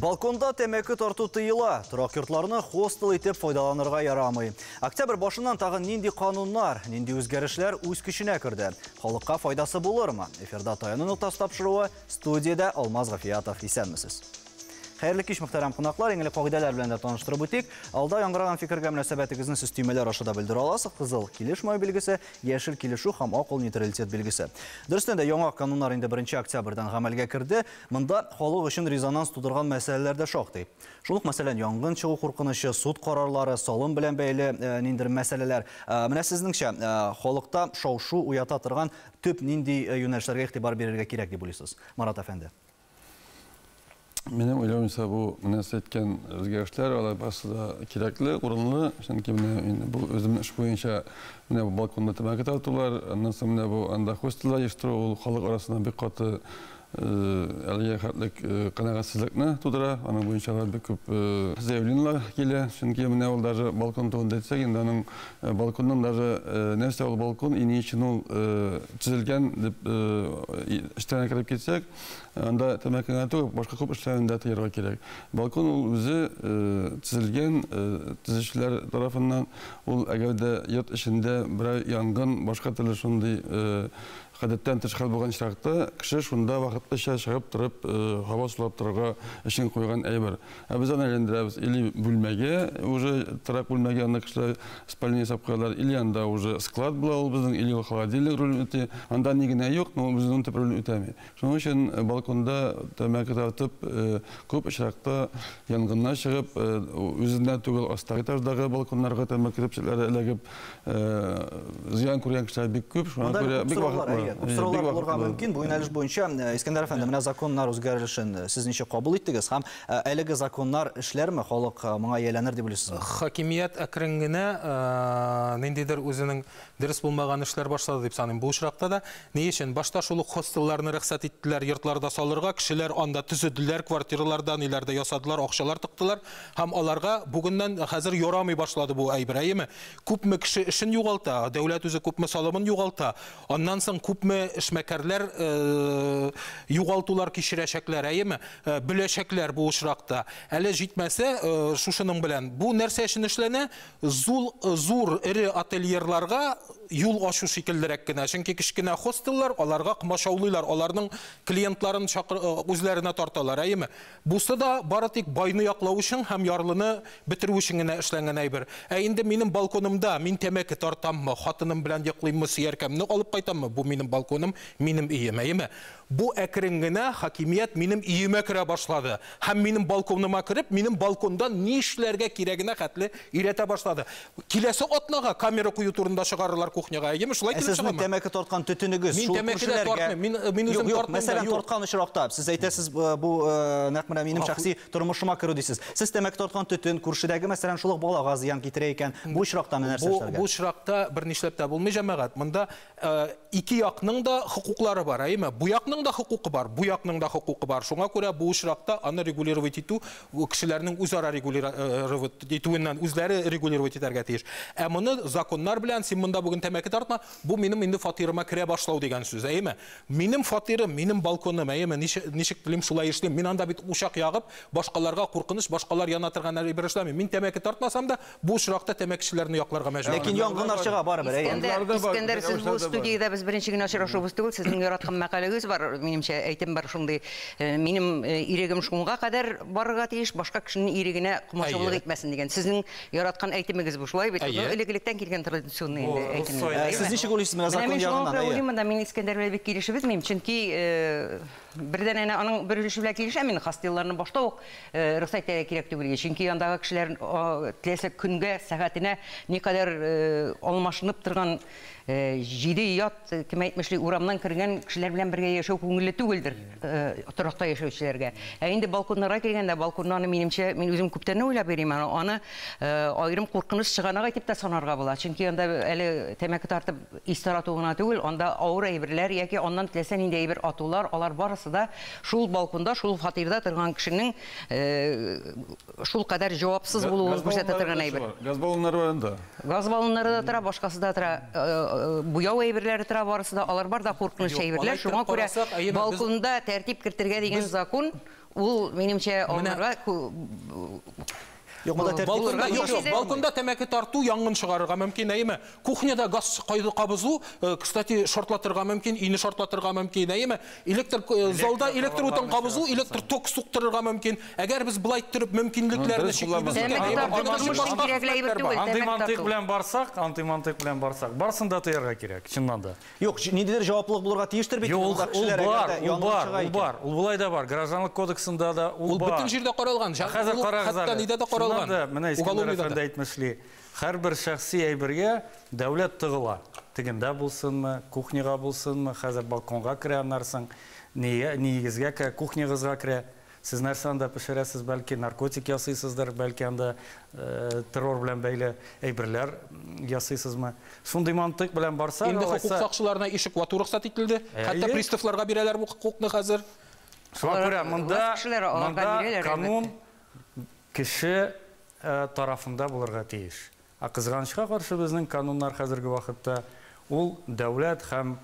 Балконда тәмәке тарту тыела, торак йортларны хостел итеп файдаланырга ярамый. Октябрь башыннан тагын нинди кануннар, нинди үзгәрешләр үз көченә керде? Халыкка файдасы булырмы? Эфирда Таяну ноктасы тапшыруы, студиядә Алмаз Гафиятов. Исәнмесез. Хәерле кич, мөхтәрәм кунаклар. Иң элек кагыйдәләр белән дә таныштырып үтик. Алда яңгыраган фикергә мөнәсәбәтегезне сез төймәләр аша да белдерә аласыз. Кызыл килешмәү билгесе, яшел килешү һәм ак ул нейтралитет билгесе. Дөрестән дә, яңа кануннар инде 1 октябрьдән гамәлгә керде. Монда халык өчен резонанс тудырган мәсьәләләр дә шактый. Шул ук, мәсәлән, янгын чыгу куркынычы, суд карарлары, салым белән бәйле ниндидер мәсьәләләр. Менә сезнеңчә, халыкта шау-шу уята торган төп нинди юнәлешләргә игътибар бирергә кирәк дип уйлыйсыз, Марат әфәнде? Минем уйлавымча, бу менә сез әйткән үзгәрешләр, алар барысы да кирәкле, урынлы, чөнки менә инде бу үземнең эш буенча менә бу балконда тәмәке тартулар, аннан соң менә бу анда хостеллар оештыру, ул халык арасында бик каты әлегә хәтлек канәгатьсезлекне тудыра, аның буенча да бик күп заявлениеләр килә, чөнки менә ул даже балкон турында әйтсәк, инде аның балконның даже нәрсә ул балкон и ни өчен ул төзелгән дип эчтән кереп китсәк, анда тәмәке генә түгел, башка күп эшләрне дә тыярга кирәк. Балкон ул үзе төзелгән төзүчеләр тарафыннан, ул әгәр дә йорт эчендә берәр янгын, башка төрле шундый гадәттән тыш хәл булган очракта, кеше шунда вакытлыча чыгып торып, һава сулап торырга өчен куйган әйбер. Ә без аны әйләндерәбез или бүлмәгә, уже торак бүлмәгә, анда кешеләр спальня ясап куялар, или анда уже склад була ул безнең, или ул холодильник ролен үти. Анда ни генә юк, но үзенең төп ролен үтәми. Шуның өчен балконда тәмәке тартып, күп очракта янгыннар чыгып, үзенә түгел, астагы этаждагы балконнарга тәмәке төпчекләре эләгеп, зыян күргән кешеләр бик күп. Шуңа күрә бик вакытлы. Күп сораулар булырга мөмкин бу юнәлеш буенча. Искәндәр әфәнде, менә законнар үзгәрешен сез ничек кабул иттегез һәм әлеге законнар эшләрме, халык моңа ияләнер дип уйлыйсызмы? Хакимият әкрен генә ниндидер үзенең дөрес булмаган эшләр башлады дип саныйм. Бу очракта да ни өчен? Башта шул ук хостелларны рөхсәт иттеләр йортларда салырга, кешеләр анда төзеделәр, квартираларда ниләрдә ясадылар, акчалар тыктылар һәм аларга бүгеннән хәзер ярамый башлады бу әйбер, әйеме? Күпме кеше эшен югалта, дәүләт үзе күпме салымын югалта, аннан соң күпме эшмәкәрләр югалтулар кичерәчәкләр, әйеме? Бөләчәкләр бу очракта. Әле җитмәсә, шушының белән бу нәрсә өчен эшләнә? Зур эре ательерларга юл ачу шикеллерәк кенә. Чөнки кечкенә хостеллар аларга комачаулыйлар, аларның клиентларын үзләренә тарталар, әйеме? Бусы да бары тик байны яклау өчен һәм ярлыны бетерү өчен генә эшләнгән әйбер. Ә инде минем балконымда мин тәмәке тартаммы, хатыным белән йоклыйммы, сөяркәмне алып кайтаммы, бу минем балконым, минем өем, әйеме? Бу әкрен генә хакимият минем өемә керә башлады. Һәм минем балконыма кереп, минем балкондан ни эшләргә кирәгенә хәтле өйрәтә башлады. Киләсе атнага камера кую турында чыгарырлар кухняга. Әйеме, шулай килеп чыгамы? Сезнең тәмәке тарткан төтенегез шул күршеләргә. Мин үзем тартмыйм. Мәсәлән, тарткан очракта, сез әйтәсез, бу нәкъ менә минем шәхси тормышыма керү дисез. Сез тәмәке тарткан төтен күршедәге, мәсәлән, шул ук балага зыян китерә икән. Бу очракта нәрсә эшләргә? Бу очракта бернишләп тә булмый, җәмәгать. Монда ике якның да хокуклары бар, әйеме? Бу якның да хокукы бар, бу якның да хокукы бар. Шуңа күрә бу очракта аны регулировать итү кешеләрнең үзара регулировать итүеннән үзләре регулировать итәргә тиеш. Ә моны законнар белән, син монда бүген тәмәке тартма, бу минем инде фатирыма керә башлау дигән сүз, әйеме? Минем фатирым, минем балконым, әйеме? Ничек телим, шулай эшлим. Мин анда бит учак ягып, башкаларга куркыныч, башкалар яна торган әйбер эшләмим. Мин тәмәке тартмасам да, бу очракта тәмәкечеләрне якларга мәҗбүр. Ләкин янгыннар чыга барыбер, әйе. Искәндәр, сез бу студиядә без беренче генә очрашуыбыз түгел, сезнең яраткан мәкаләгез бар, минемчә, әйтем бар шундый. Минем ирегем шуңа кадәр барырга тиеш, башка кешенең ирегенә комачаулык итмәсен дигән. Сезнең яраткан әйтемегез бу, шулай бит? Элек-электән килгән традиционный инде әйтем. Сез ничек уйлыйсыз менә закон ягыннан? Менә мин шуңа мин Искәндәр белән бик килешеп бетмим, чөнки бердән әнә аның бер өлеше белән килешәм мин, хостелларны башта ук рөхсәт итәргә кирәк түгел, чөнки андагы кешеләр теләсә көнгә, сәгатенә никадәр алмашынып торган җиде ят, кем әйтмешли, урамнан кергән кешеләр белән бергә яшәү күңелле түгелдер торакта яшәүчеләргә. Ә инде балконнарга килгәндә, балконнарны минемчә, мин үзем күптәннән уйлап йөрим, аны аерым куркыныч чыганак итеп тә санарга була. Чөнки анда әле тәмәке тартып ис тарату гына түгел, анда авыр әйберләр яки аннан теләсә нинди әйбер атулар, алар барысы да шул балконда, шул фатирда торган кешенең шул кадәр җавапсыз булуын күрсәтә торган әйбер. Газ баллоннары бар анда. Газ баллоннары да тора, башкасы да тора, буяу әйберләре тора, барысы да, алар бар да куркыныч әйберләр. Шуңа күрә балконда тәртип кертергә дигән закон Ул, минемчә, аларга Юк, монда тәртип Балконда, юк, юк, балконда тәмәке тарту янгын чыгарырга мөмкин, әйеме? Кухняда газ кабызу, кстати, шартлатырга мөмкин, өйне шартлатырга мөмкин, әйеме? Электр залда электр утын кабызу, электр ток суктырырга мөмкин. Әгәр без болай иттереп мөмкинлекләрне чиклибез икән, андый белән барсак, андый мантыйк белән барсак, барсын да тыярга кирәк, чыннан да. Юк, ниндидер җаваплылык булырга тиештер бит. Ул бар, ул бар, ул бар. Ул болай да бар. Гражданлык кодексында да ул бар. Ул бөтен җирдә каралган. Хәзер карагыз әле. Хәтта нидә дә каралган. Менә Искәндәр әфәнде әйтмешли, һәрбер шәхси әйбергә дәүләт тыгыла. Тегендә булсынмы, кухняга булсынмы, хәзер балконга керә аннарсың, нигезгә керә, кухнягызга керә. Сез нәрсә анда пешерәсез, бәлки наркотик ясыйсыздыр, бәлки анда террор белән бәйле әйберләр ясыйсызмы? Шундый мантык белән барса, инде хокук сакчыларына ишек вату рөхсәт ителде. Хәтта приставларга бирәләр бу хокукны хәзер. Шуңа күрә монда канун кеше тарафында булырга тиеш. Ә кызганычка каршы безнең кануннар хәзерге вакытта ул дәүләт һәм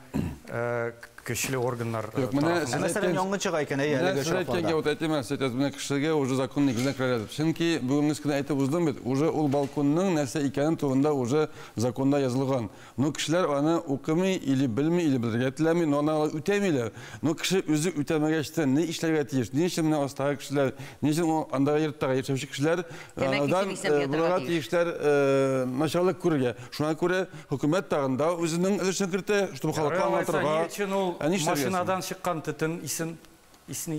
көчле органнар тарафында. Мәсәлән, янгын чыга икән, әйе, әлеге очракларда. Вот әйтәм, менә кешегә уже закон нигезенә керә. Чөнки бүгенге көндә әйтеп уздым бит, уже ул балконның нәрсә икәнен турында уже законда язылган. Но кешеләр аны укымый или белми, или белергә теләми, но аны үтәмиләр. Но кеше үзе үтәмәгәч тә ни эшләргә тиеш? Ни өчен менә астагы кешеләр, ни өчен андагы йорттагы яшәүче кешеләр анардан булырга тиешләр начарлык күрергә. Шуңа күрә хөкүмәт тагын да үзенең өлешен кертә, чтобы халыкка аңлатырга. Машинадан чыккан төтен исен исни.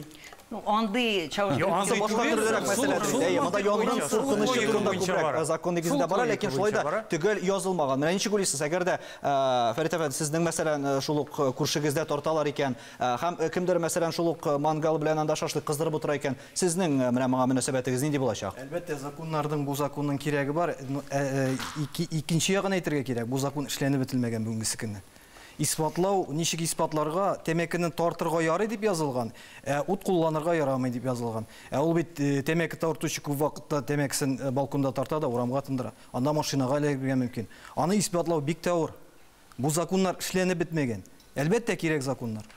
Андый чавыш. Башка төрлерәк мәсьәлә бит. Әйе, монда янгын куркынычы турында күбрәк закон нигезендә бара, ләкин шулай да төгәл язылмаган. Менә ничек уйлыйсыз, әгәр дә Фәрит әфәнде, сезнең мәсәлән шул ук күршегездә тарталар икән, һәм кемдер мәсәлән шул ук мангал белән анда шашлык кыздырып утыра икән, сезнең менә моңа мөнәсәбәтегез нинди булачак? Әлбәттә, законнарның бу законның кирәге бар. Икенче ягын әйтергә кирәк, бу закон эшләнеп бетелмәгән бүгенге көнне. Исбатлау, ничек исбатларга, тәмәкене тартырга ярый дип язылган, ут кулланырга ярамый дип язылган. Ул бит тәмәке тартучы күп вакытта тәмәкесен балконда тарта да урамга тындыра. Анда машинага эләгергә мөмкин. Аны исбатлау бик тә авыр. Бу законнар эшләнеп бетмәгән. Әлбәттә, кирәк законнар.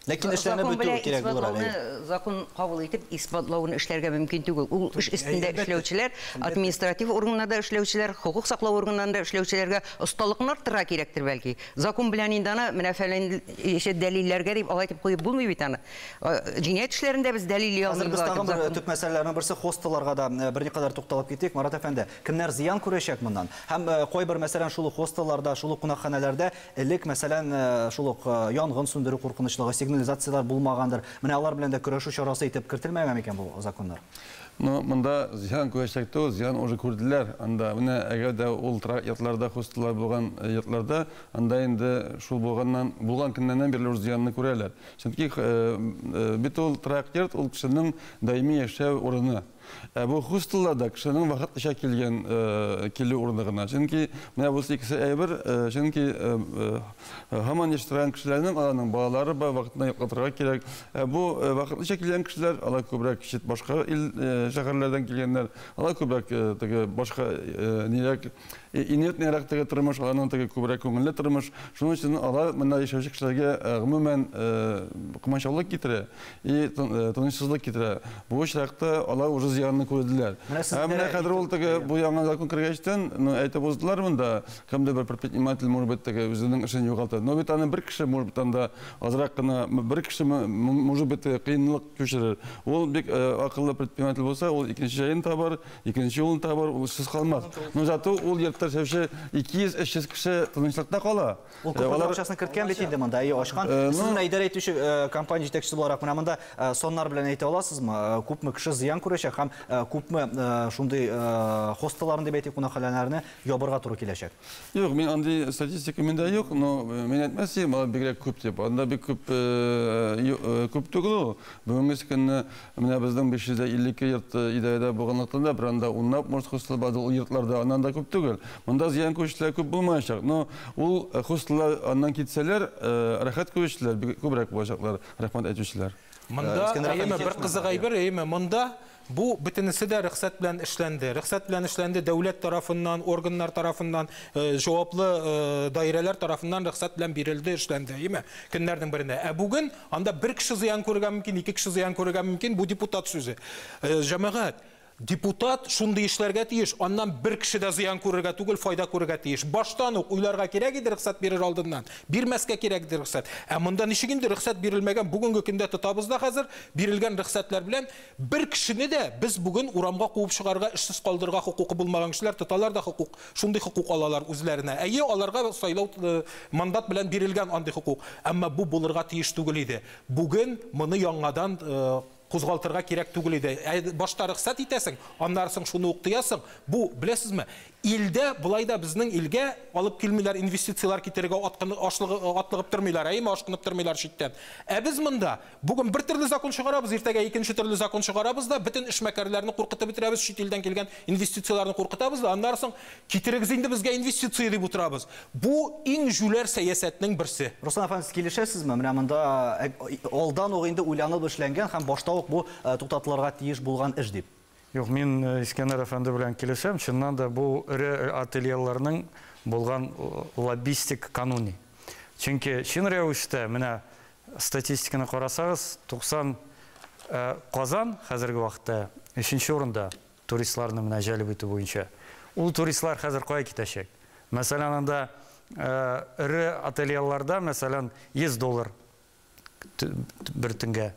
Ләкин эшләнеп бетү кирәк булыр әле. Закон кабул итеп исбатлауны эшләргә мөмкин түгел. Ул эш өстендә эшләүчеләр, административ органнарда эшләүчеләр, хокук саклау органнарында эшләүчеләргә осталыкны арттырырга кирәктер бәлки. Закон белән инде аны менә фәлән дәлилләргә дип алай итеп куеп булмый бит аны. Җинаять эшләрендә без дәлилли алмыйбыз. Хәзер без тагын бер төп мәсьәләләрнең берсе хостелларга да берникадәр тукталып китик. Марат әфәнде, кемнәр зыян күрәчәк моннан? Һәм кайбер мәсәлән шул ук хостелларда, шул ук кунакханәләрдә элек мәсәлән шул ук янгын сүндерү куркынычлыгы, сигнализацияләр булмагандыр. Менә алар белән дә көрәшү чарасы итеп кертелмәгән микән бу законнар? Но монда зыян күрәчәк түгел, зыян уже күрделәр. Анда менә әгәр дә ул йортларда, хостеллар булган йортларда, анда инде шул булганнан, булган көннән бирле уже зыянны күрәләр. Чөнки бит ул торак йорт, ул кешенең даими яшәү урыны. Бу хостелларда кешенең вакытлыча килгән килү урыны гына. Чөнки менә бу икесе әйбер, чөнки һаман яшәгән кешеләрнең аларның балалары бар, вакытында йоклатырга кирәк. Бу вакытлыча килгән кешеләр, алар күбрәк чит башка ил шәһәрләрдән килгәннәр, алар күбрәк теге башка нирәк инертнерәк теге тормыш, аларның теге күбрәк күңелле тормыш. Шуның өчен алар монда яшәүче кешеләргә гомумән комачаулык китерә и тынычсызлык китерә. Бу очракта алар уже зыянны күрделәр. Ә менә хәзер ул теге бу яңа закон кергәчтән, әйтеп уздылар монда, кемдер бер предприниматель, может быть, теге үзенең эшен югалта. Но бит аны бер кеше, может быть, анда азрак кына бер кеше, может быть, кыенлык кичерер. Ул бик акыллы предприниматель булса, ул икенче җаен табар, икенче юлын табар, ул эшсез калмас. Но зато ул йортта яшәүче 200-300 кеше тынычлыкта кала. Ул күпме акчасын керткән бит инде монда, әйе, ачкан. Сез менә идарә итүче компания җитәкчесе буларак менә монда соннар белән әйтә аласызмы? Күпме кеше зыян күрәчәк һәм күпме шундый хостелларны дип әйтик, кунакханәләрне ябырга туры киләчәк? Юк, мин андый статистика миндә юк, но мин әйтмәс идем, алар бигрәк күп дип. Анда бик күп күп түгел ул. Бүгенге көнне менә безнең 552 йорт идарәдә булганлыктан да, бер анда унлап может хостел бар, ул йортларда аннан да күп түгел. Монда зыян күрүчеләр күп булмаячак. Но ул хостеллар аннан китсәләр, рәхәт күрүчеләр күбрәк булачаклар, рәхмәт әйтүчеләр. Монда әйеме бер кызык әйбер, әйеме монда бу бөтенесе дә рөхсәт белән эшләнде. Рөхсәт белән эшләнде дәүләт тарафыннан, органнар тарафыннан, җаваплы даирәләр тарафыннан рөхсәт белән бирелде, эшләнде, әйеме? Көннәрнең берендә. Ә бүген анда бер кеше зыян күрергә мөмкин, ике кеше зыян күрергә мөмкин, бу депутат сүзе. Җәмәгать, депутат шундый эшләргә тиеш, аннан бер кеше дә зыян күрергә түгел, файда күрергә тиеш. Баштан ук уйларга кирәк иде рөхсәт бирер алдыннан, бирмәскә кирәк иде рөхсәт. Ә монда ничек инде рөхсәт бирелмәгән, бүгенге көндә тотабыз да хәзер бирелгән рөхсәтләр белән бер кешене дә без бүген урамга куып чыгарга, эшсез калдырырга хокукы булмаган кешеләр тоталар да хокук, шундый хокук алалар үзләренә. Әйе, аларга сайлау мандат белән бирелгән андый хокук. Әмма бу булырга тиеш түгел иде. Бүген моны яңадан кузгалтырга кирәк түгел иде. Башта рөхсәт итәсең, аннан соң шуны ук тыясың. Бу, беләсезме, илдә болай да безнең илгә алып килмиләр, инвестицияләр китерергә атлыгып тормыйлар, әйеме, ашкынып тормыйлар читтән. Ә без монда бүген бер төрле закон чыгарабыз, иртәгә икенче төрле закон чыгарабыз да, бөтен эшмәкәрләрне куркытып бетерәбез, чит илдән килгән инвестицияләрне куркытабыз да, аннан соң китерегез инде безгә инвестиция дип утырабыз. Бу иң җүләр сәясәтнең берсе. Руслан әфәнде, сез килешәсезме? Менә монда алдан ук инде уйланып эшләнгән һәм башта ук бу туктатылырга тиеш булган эш дип. Юк, мин Искәндәр әфәнде белән килешәм. Чыннан да бу эре ательеларның булган лоббистик кануни. Чөнки чын рәвештә менә статистиканы карасагыз, 90 Казан хәзерге вакытта 3нче урында туристларны менә җәлеп итү буенча. Ул туристлар хәзер кая китәчәк? Мәсәлән, анда эре ательеларда, мәсәлән, 100 доллар бер төнгә.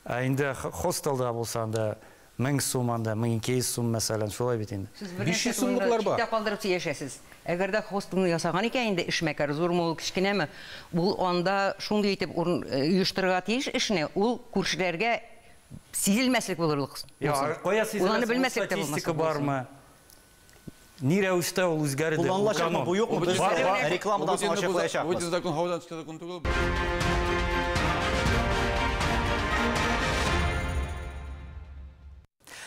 Ә инде хостелда булса анда 1000 сум, анда 1200 сум, мәсәлән, шулай бит инде. 500 сумлыклар бар. Читтә калдырып яшәсез. Әгәр дә хостелны ясаган икән инде эшмәкәр, зурмы ул, кечкенәме, ул анда шундый итеп оештырырга тиеш эшне, ул күршеләргә сизелмәслек булырлык. Кая сизелмәслек? Статистика бармы? Ни рәвештә ул үзгәрде? Кулланылачакмы бу, юкмы? Без рекламадан соң ачыклаячакбыз. Бу закон һавадан төшкән закон түгел.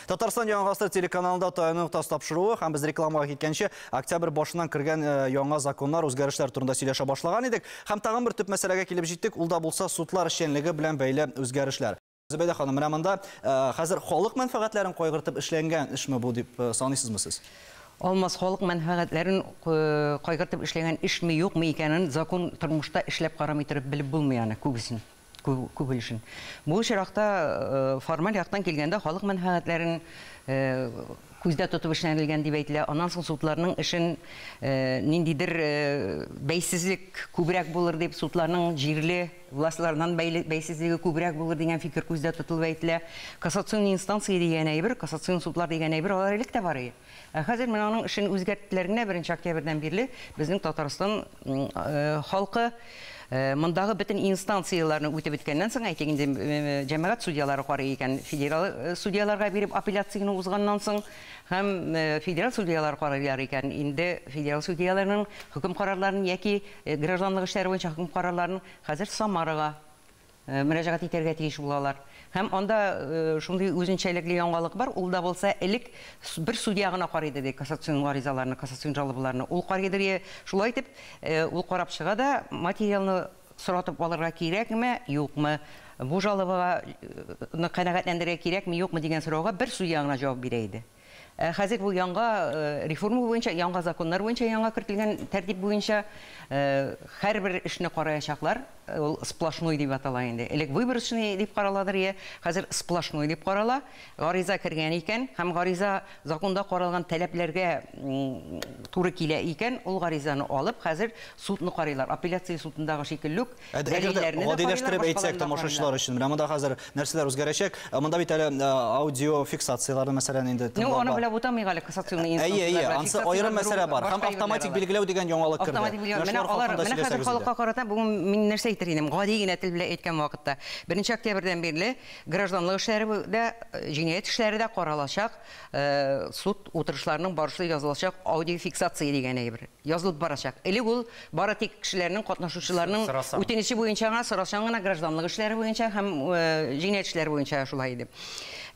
Татарстан Яңа Гасыр телеканалында Таяну ноктасы тапшыруы һәм без рекламага киткәнче октябрь башыннан кергән яңа законнар, үзгәрешләр турында сөйләшә башлаган идек. Һәм тагын бер төп мәсьәләгә килеп җиттек, ул да булса судлар эшчәнлеге белән бәйле үзгәрешләр. Зөбәйдә ханым, менә монда хәзер халык мәнфәгатьләрен кайгыртып эшләнгән эшме бу дип саныйсызмы сез? Алмаз, халык мәнфәгатьләрен кайгыртып эшләгән эшме юкмы икәнен закон тормышта эшләп карамый торып белеп булмый аны күбесен. Күп өлешен. Бу очракта формаль яктан килгәндә халык мәнфәгатьләрен күздә тотып эшләнелгән дип әйтелә. Аннан соң судларның эшен ниндидер бәйсезлек күбрәк булыр дип, судларның җирле властьлардан бәйсезлеге күбрәк булыр дигән фикер күздә тотылып әйтелә. Кассацион инстанция дигән әйбер, кассацион судлар дигән әйбер алар элек тә бар иде. Ә хәзер менә аның эшен үзгәрттеләр генә 1 октябрьдән бирле безнең Татарстан халкы мондагы бөтен инстанцияләрне үтеп беткәннән соң, әйтик инде, җәмәгать судьялары карый икән, федераль судьяларга биреп апелляцияне узганнан соң һәм федераль судьялар карыйлар икән, инде федераль судьяларның хөкем карарларын яки гражданлык эшләре буенча хөкем карарларын хәзер Самарага мөрәҗәгать итәргә тиеш булалар. Һәм анда шундый үзенчәлекле яңалык бар, ул да булса элек бер судья гына карый иде кассацион гаризаларны, кассацион жалобаларны. Ул карый иде, шулай итеп, ул карап чыга да материалны соратып алырга кирәкме, юкмы, бу жалобага канәгатьләндерергә кирәкме, юкмы дигән сорауга бер судья гына җавап бирә иде. Хәзер бу яңа реформа буенча, яңа законнар буенча, яңа кертелгән тәртип буенча һәрбер эшне караячаклар. Ул сплошной дип атала инде. Элек выборочный дип караладыр, я хәзер сплошной дип карала. Гариза кергән икән һәм гариза законда каралган таләпләргә туры килә икән, ул гаризаны алып хәзер судны карыйлар. Апелляция судындагы шикелле үк дәлилләрне дә гадиләштереп әйтсәк тамашачылар өчен. Менә монда хәзер нәрсәләр үзгәрәчәк? Монда бит әле аудио фиксацияләрне мәсәлән инде тыңлап. Ну, аны белеп үтәмик әле кассационный инстанцияләр. Әйе, әйе, ансы аерым мәсьәлә бар. Һәм автоматик билгеләү дигән яңалык керде. Автоматик билгеләү. Менә алар, менә хәзер халыкка карата бүген мин нәрсә әйтер идем? Гади генә тел белән әйткән вакытта. 1 октябрьдән бирле гражданлык эшләре дә, җинаять эшләре дә каралачак, суд утырышларының барышы язылачак, аудиофиксация дигән әйбер язылып барачак. Элек ул бары тик кешеләрнең, катнашучыларның үтенече буенча гына, сорашан гына гражданлык эшләре буенча һәм җинаять эшләре буенча шулай иде.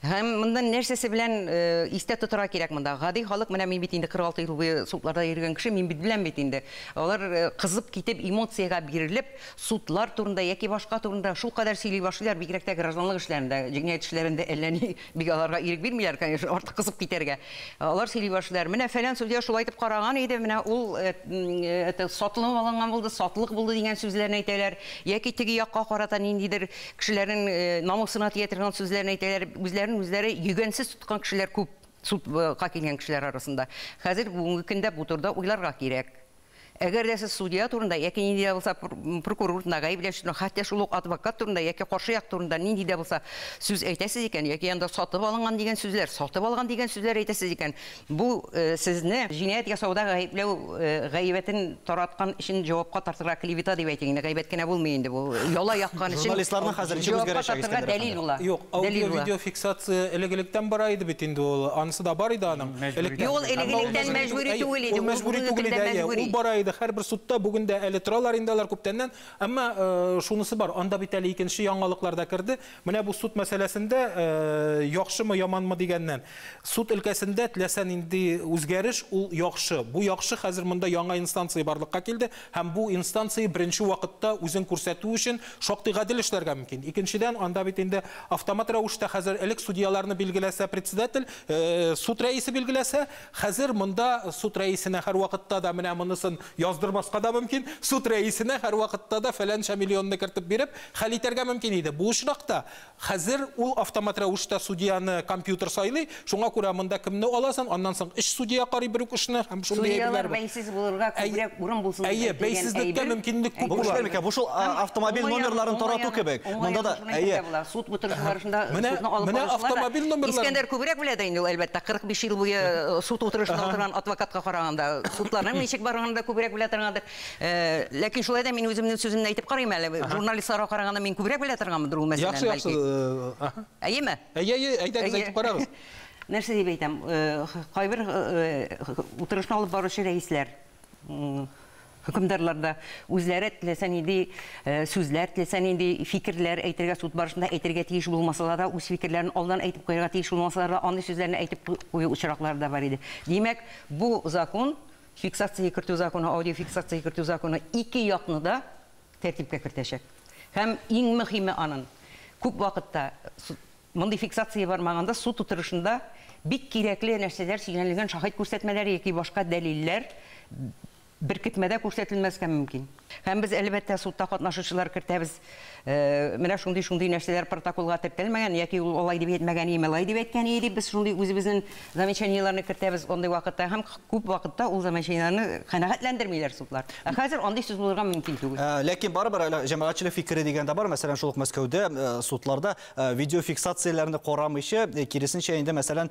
Һәм монда нәрсәсе белән истә тотарга кирәк монда. Гади халык, менә мин бит инде 46 ел буе судларда йөргән кеше, мин бит беләм бит инде. Алар кызып китеп, эмоциягә бирелеп, судлар турында яки башка турында шул кадәр сөйли башлыйлар, бигрәк тә гражданлык эшләрендә, җинаять эшләрендә әллә ни бик аларга ирек бирмиләр, конечно, артык кызып китәргә. Алар сөйли башлыйлар. Менә фәлән судья шулай итеп караган иде, менә ул сатылып алынган булды, сатылык булды дигән сүзләрне әйтәләр. Яки теге якка карата ниндидер кешеләрнең намусына тия торган сүзләрне әйтәләр. Үзләрен үзләре йөгәнсез тоткан кешеләр күп судка килгән кешеләр арасында. Хәзер бүгенге көндә бу турыда уйларга кирәк. Әгәр дә сез судья турында яки нинди дә булса прокурор турында, гаепләүче турында, хәтта шул ук адвокат турында яки каршы як турында нинди дә булса сүз әйтәсез икән, яки анда сатып алынган дигән сүзләр, сатып алган дигән сүзләр әйтәсез икән, бу сезне җинаять ясауда гаепләү гаебәтен тараткан өчен җавапка тартырга, клевета дип әйтик инде, гаебәт кенә булмый инде бу. Яла яккан өчен журналистларның хәзер ничек үзгәрәчәк, Искәндәр дәлил була. Юк, аудио-видеофиксация элек-электән бара иде бит инде ул. Анысы да бар иде аның. Юк, элек-электән мәҗбүри түгел иде. Ул мәҗбүри түгел иде. Ул бара иде һәрбер судта, бүген дә әле торалар инде алар күптәннән. Әмма шунысы бар, анда бит әле икенче яңалыклар да керде. Менә бу суд мәсьәләсендә яхшымы, яманмы дигәннән. Суд өлкәсендә теләсә нинди үзгәреш ул яхшы. Бу яхшы, хәзер монда яңа инстанция барлыкка килде һәм бу инстанция беренче вакытта үзен күрсәтү өчен шактый гадел эшләргә мөмкин. Икенчедән, анда бит инде автомат рәвештә хәзер элек судьяларны билгеләсә председатель, суд рәисе билгеләсә, хәзер монда суд рәисенә һәр вакытта да менә монысын яздырмаска да мөмкин, суд рәисенә һәр вакытта да фәләнчә миллионны кертеп биреп хәл итәргә мөмкин иде. Бу очракта хәзер ул автомат рәвештә судьяны компьютер сайлый, шуңа күрә монда кемне аласың, аннан соң өч судья карый бер үк эшне һәм шундый әйберләр бар. Бәйсез булырга күбрәк урын булсын. Әйе, бәйсезлеккә мөмкинлек күп була. Бу шул автомобиль номерларын тарату кебек. Монда да әйе. Суд утырышы барышында судны алып автомобиль номерларын Искәндәр күбрәк белә дә инде ул, әлбәттә, 45 ел буе суд утырышында утырган адвокатка караганда, судларның ничек барганын да күбрәк белә торгандыр. Ләкин шулай да мин үземнең сүземне әйтеп карыйм әле. Журналистларга караганда мин күбрәк белә торганмындыр ул мәсьәләне бәлки. Яхшы, Әйеме? Әйе, әйе, әйдәгез әйтеп карагыз. Нәрсә дип әйтәм? Кайбер утырышны алып баручы рәисләр, хөкемдарлар да үзләре теләсә нинди сүзләр, теләсә нинди фикерләр әйтергә суд барышында әйтергә тиеш булмасалар да, үз фикерләрен алдан әйтеп куярга тиеш булмасалар да, андый сүзләрне әйтеп кую очраклары да бар иде. Димәк, бу закон, фиксация кертү законы, аудиофиксация кертү законы ике якны да тәртипкә кертәчәк. Һәм иң мөһиме аның, күп вакытта мондый фиксация бармаганда суд утырышында бик кирәкле нәрсәләр сөйләнелгән шаһит күрсәтмәләре яки башка дәлилләр беркетмәдә күрсәтелмәскә мөмкин. Һәм без әлбәттә судта катнашучылар кертәбез. Менә шундый-шундый нәрсәләр протоколга теркәлмәгән яки ул алай дип әйтмәгән, алай дип әйткән иде, без шундый үзебезнең замечаниеләрне кертәбез андый вакытта һәм күп вакытта ул замечаниеләрне канәгатьләндермиләр судлар. Ә хәзер андый сүз булырга мөмкин түгел. Ләкин барыбер әле җәмәгатьчелек фикере дигән дә бар. Мәсәлән, шул ук Мәскәүдә судларда видеофиксацияләрне карамыйча, киресенчә инде, мәсәлән,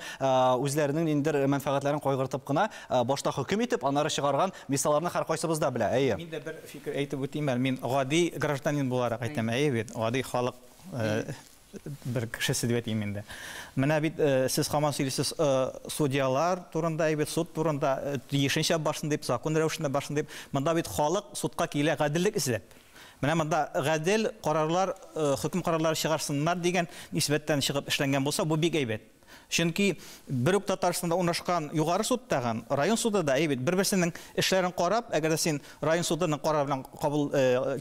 үзләренең ниндидер мәнфәгатьләрен кайгыртып кына башта хөкем итеп, аннары чыгарган мисалларны һәркайсыбыз да белә. Әйе. Мин дә бер фикер әйтеп үтим әле. Мин гади гражданин буларак әйтәм, әйе бит, гади халык бер кешесе дип әйтим инде. Менә бит сез һаман сөйлисез судьялар турында, әйе бит, суд турында тиешенчә барсын дип, закон рәвешендә барсын дип. Монда бит халык судка килә гаделлек эзләп. Менә монда гадел карарлар, хөкем карарлары чыгарсыннар дигән нисбәттән чыгып эшләнгән булса, бу бик әйбәт. Чөнки бер үк Татарстанда урнашкан югары суд тагын, район суды да әйбәт, бер-берсенең эшләрен карап, әгәр дә син район судының карары белән кабул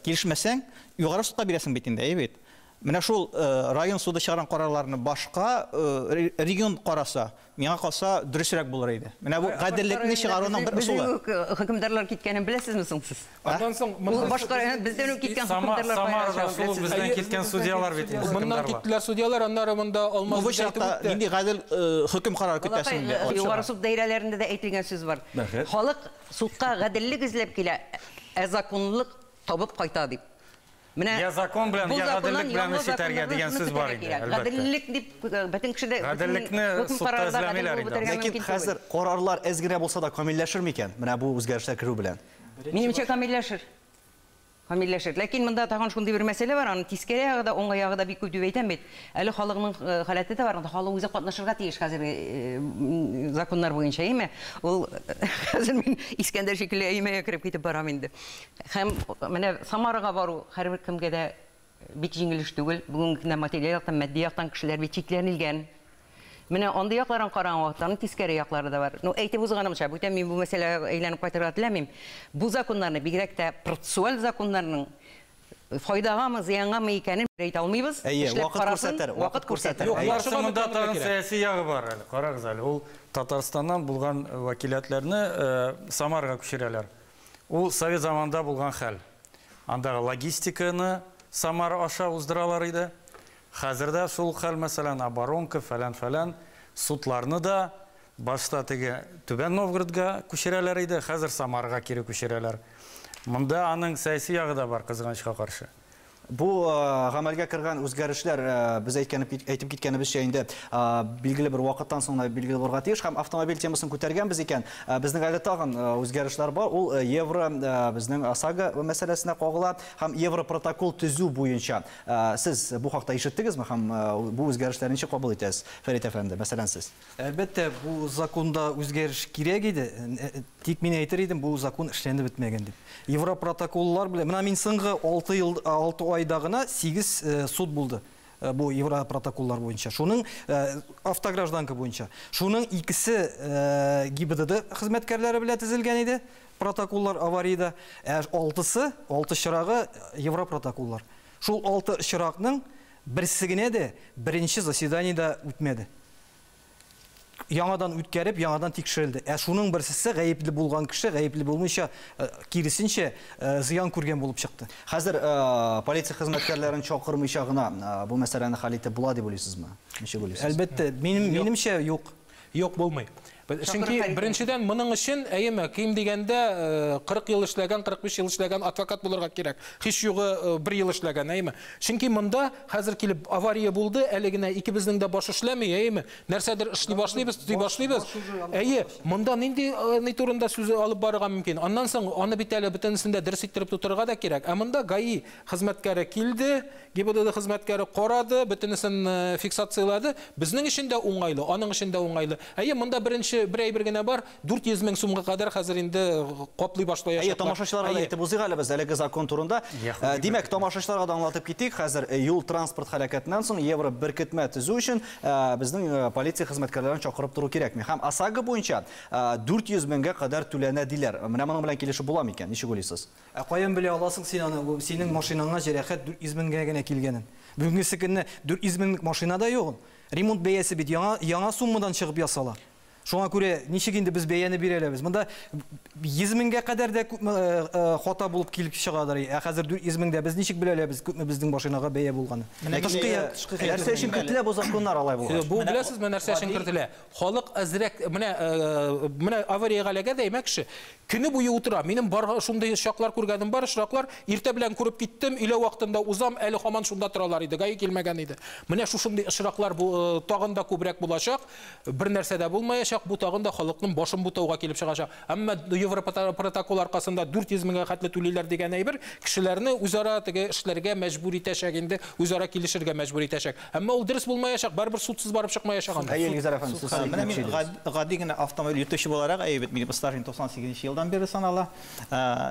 килешмәсәң, югары судка бирәсең бит инде, әйбәт. Менә шул район суды чыгарган карарларны башка регион караса, миңа калса дөресрәк булыр иде. Менә бу гаделлекне чыгаруның бер ысулы. Безнең хөкемдарлар киткәнен беләсезме соң сез? Аннан соң башка бездән үк киткән хөкемдарлар Самарада шул бездән киткән судьялар бит инде. Моннан киттеләр судьялар, аннары монда Алмаз бу чакта нинди гадел хөкем карары көтәсең инде? Югары суд даирәләрендә дә әйтелгән сүз бар. Халык судка гаделлек эзләп килә, ә законлык табып кайта дип. Я закон белән, я гаделлек белән эш итәргә дигән сүз бар инде, әлбәттә. Гаделлек дип бөтен кеше дә гаделлекне судта эзләмиләр инде. Ләкин хәзер карарлар әз генә булса да камилләшер микән? Менә бу үзгәрешләр керү белән. Минемчә камилләшер. Камилләшер. Ләкин монда тагын шундый бер мәсьәлә бар, аны тискәре ягы да, уңай ягы да бик күп дип әйтәм бит. Әле халыкның халәте дә бар, анда халык үзе катнашырга тиеш хәзер законнар буенча, әйеме? Ул хәзер мин Искәндәр шикелле әйемәгә кереп китеп барам инде. Һәм менә Самарага бару һәрбер кемгә дә бик җиңел эш түгел. Бүгенге көндә материаль яктан, матди яктан кешеләр бит чикләнелгән. Менә андый якларын караган вакытта аның тискәре яклары да бар. Ну, әйтеп узганымча, бүтән мин бу мәсьәләгә әйләнеп кайтырга теләмим. Бу законнарны, бигрәк тә процессуаль законнарның файдагамы, зыянгамы икәнен әйтә алмыйбыз. Әйе, вакыт күрсәтер, вакыт күрсәтер. Юк, монда тагын сәяси ягы бар әле. Карагыз әле, ул Татарстаннан булган вәкиләтләрне Самарага күчерәләр. Ул совет заманында булган хәл. Андагы логистиканы Самара аша уздыралар иде. Хәзер дә шул хәл, мәсәлән, оборонка, фәлән-фәлән, судларны да башта теге Түбән Новгородга күчерәләр иде, хәзер Самарага кире күчерәләр. Монда аның сәяси ягы да бар, кызганычка каршы. Бу гамәлгә кергән үзгәрешләр без әйтеп киткәнебезчә инде билгеле бер вакыттан соң билгеле булырга тиеш һәм автомобиль темасын күтәргәнбез икән, безнең әле тагын үзгәрешләр бар. Ул евро безнең ОСАГО мәсьәләсенә кагыла һәм европротокол төзү буенча. Сез бу хакта ишеттегезме һәм бу үзгәрешләрне ничек кабул итәсез, Фәрит әфәнде, мәсәлән, сез? Әлбәттә, бу законда үзгәреш кирәк иде. Тик мин әйтер идем, бу закон эшләнеп бетмәгән дип. Европротоколлар белән, менә мин соңгы 6 ел, 6 айда гына 8 суд булды бу европротоколлар буенча. Шуның автогражданка буенча. Шуның икесе ГИБДД хезмәткәрләре белән төзелгән иде протоколлар авариядә. Ә 6-сы, 6 чырагы европротоколлар. Шул 6 чыракның берсе генә дә беренче заседаниедә үтмәде. Яңадан үткәреп, яңадан тикшерелде. Ә шуның берсесе гаепле булган кеше, гаепле булмыйча, киресенчә, зыян күргән булып чыкты. Хәзер полиция хезмәткәрләрен чакырмыйча гына бу мәсьәләне хәл итеп була дип уйлыйсызмы? Ничек уйлыйсыз? Әлбәттә, минемчә юк. Юк, булмый. Чөнки беренчедән моның өчен, әйеме, ким дигәндә 40 ел эшләгән, 45 ел эшләгән адвокат булырга кирәк. Һич югы бер ел эшләгән, әйеме. Чөнки монда хәзер килеп авария булды, әле генә икебезнең дә баш эшләми, әйеме. Нәрсәдер эшли башлыйбыз, төзи башлыйбыз. Әйе, монда нинди ни турында сүз алып барырга мөмкин. Аннан соң аны бит әле бөтенесен дә дөрес иттереп тотырга да кирәк. Ә монда ГАИ хезмәткәре килде, ГИБДД хезмәткәре карады, бөтенесен фиксацияләде. Безнең өчен дә уңайлы, аның өчен дә уңайлы. Әйе, монда беренче бер әйбер генә бар, 400 мең сумга кадәр хәзер инде каплый башлаячаклар. Әйе, тамашачыларга да әйтеп узыйк әле без әлеге закон турында. Димәк, тамашачыларга да аңлатып китик, хәзер юл транспорт һәлакәтеннән соң евро беркетмә төзү өчен безнең полиция хезмәткәрләрен чакырып тору кирәкми. Һәм ОСАГО буенча 400 меңгә кадәр түләнә диләр. Менә моның белән килешеп була микән? Ничек уйлыйсыз? Ә каян белә аласың син аны? Бу синең машинаңа җәрәхәт 400 меңгә генә килгәнен. Бүгенге көнне 400 меңлек машина да юк. Ремонт бәясе бит яңа суммадан чыгып ясала. Шуңа күрә ничек инде без бәяне бирә алабыз? Монда 100 меңгә кадәр дә күпме хата булып килеп чыгадыр. Ә хәзер 400 меңдә без ничек белә алабыз күпме безнең машинага бәя булганы? Тышкы нәрсә өчен кертелә бу законнар алай булгач? Бу беләсезме нәрсә өчен кертелә? Халык әзрәк менә авариягә эләгә дә әймәк кеше көне буе утыра. Минем бар шундый чаклар күргәнем бар, очраклар. Иртә белән күреп киттем, өйлә вакытында узам, әле һаман шунда торалар иде, ГАИ килмәгән иде. Менә шушындый очраклар бу тагын да күбрәк булачак. Бер нәрсә дә булмаячак, бу тагын да халыкның башын бутауга килеп чыгачак. Әмма европротокол аркасында 400 меңгә хәтле түлиләр дигән әйбер кешеләрне үзара теге эшләргә мәҗбүр итәчәк инде, үзара килешергә мәҗбүр итәчәк. Әмма ул дөрес булмаячак, барыбер судсыз барып чыкмаячак анда. Әйе, Илгизәр әфәнде, сез менә мин гади генә автомобиль йөртүче буларак, әйе бит, минем стажым 98 елдан бире санала.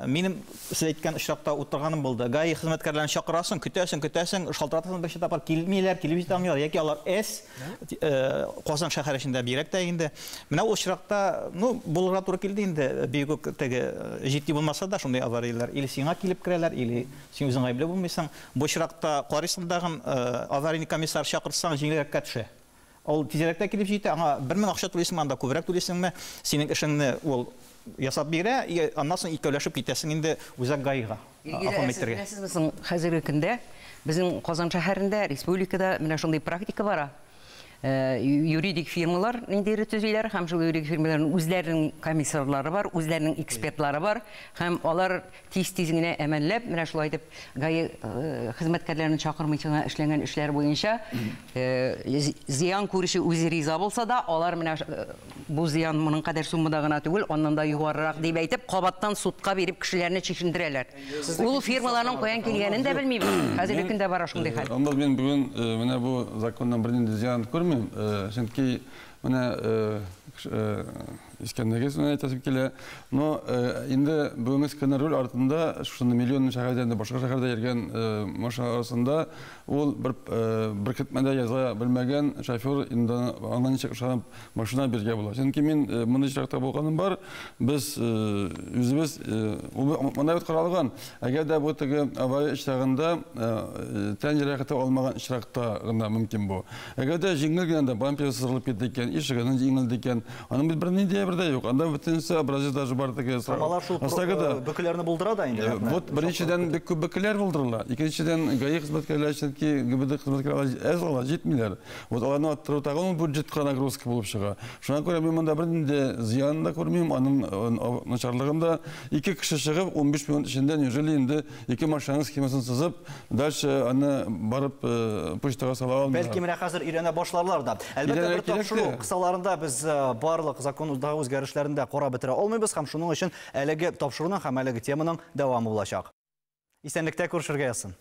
Минем сез әйткән очракта утырганым булды. ГАИ хезмәткәрләрен чакырасың, көтәсең, көтәсең, шалтыратасың бер тапкыр килмиләр, килеп җитә алмыйлар, яки алар С Казан шәһәре эчендә бигрәк тә инде. Менә ул очракта, ну, булырга туры килде инде, бик үк теге җитди булмаса да шундый аварияләр или сиңа килеп керәләр, или син үзең гаепле булмыйсың. Бу очракта карыйсың дагын, аварийный комиссар чакырсаң, җиңелрәккә төшә. Ул тизрәк тә килеп җитә, аңа 1000 акча түлисеңме, анда күбрәк түлисеңме, синең эшеңне ул ясап бирә, аннан соң икәүләшеп китәсең инде үзәк ГАИга. Илгизәр, сез беләсезме, хәзерге көндә безнең Казан шәһәрендә, республикада менә шундый практика бара. Юридик фирмалар ниндидер төзиләр һәм шул юридик фирмаларның үзләренең комиссарлары бар, үзләренең экспертлары бар һәм алар тиз-тиз генә әмәлләп менә шулай итеп ГАИ хезмәткәрләрен чакырмыйча гына эшләнгән эшләр буенча зыян күрүче үзе риза булса да, алар менә бу зыян моның кадәр суммада гына түгел, аннан да югарырак дип әйтеп, кабаттан судка биреп кешеләрне чишендерәләр. Ул фирмаларның каян килгәнен дә белмибез. Хәзерге көндә бара шундый хәл. Анда мин бүген менә бу законнан бернинди зыян күрмим. Чөнки менә Искәннегез белән әйтәсем килә. Но инде бүгенге көндә руль артында шуны миллион шәһәрдә инде башка шәһәрдә йөргән машина арасында ул бер беркетмәдә яза белмәгән шофер инде аңа ничек ышанып машина бирергә була. Чөнки мин мондый очракта булганым бар. Без үзебез монда бит каралган. Әгәр дә бу теге авария очрагында тән җәрәхәте алмаган очракта гына мөмкин бу. Әгәр дә җиңел генә дә бампер сызылып китте икән, ишегенең җиңелде икән, аның бит бернинди әйбер дә юк. Анда бөтенесе образец даже бар теге. Һәм алар шул бөкеләрне булдыра да инде. Вот беренчедән бик күп бөкеләр булдырыла. Икенчедән ГАИ хезмәткәрләре, чөнки ГИБДД хезмәткәрләре әз ала, җитмиләр. Вот аларны арттыру тагын бюджетка нагрузка булып чыга. Шуңа күрә мин монда бернинди зыян да күрмим, аның начарлыгын да. Ике кеше чыгып, 15 минут эчендә неужели инде ике машинаның схемасын сызып, дальше аны барып почтага сала алмыйлар. Бәлки менә хәзер өйрәнә башларлар да. Әлбәттә, бер тапшыру кысаларында без барлык закондагы үзгәрешләрне дә карап бетерә алмыйбыз һәм шуның өчен әлеге тапшыруның һәм әлеге теманың дәвамы булачак. Исәнлектә күрешергә язсын.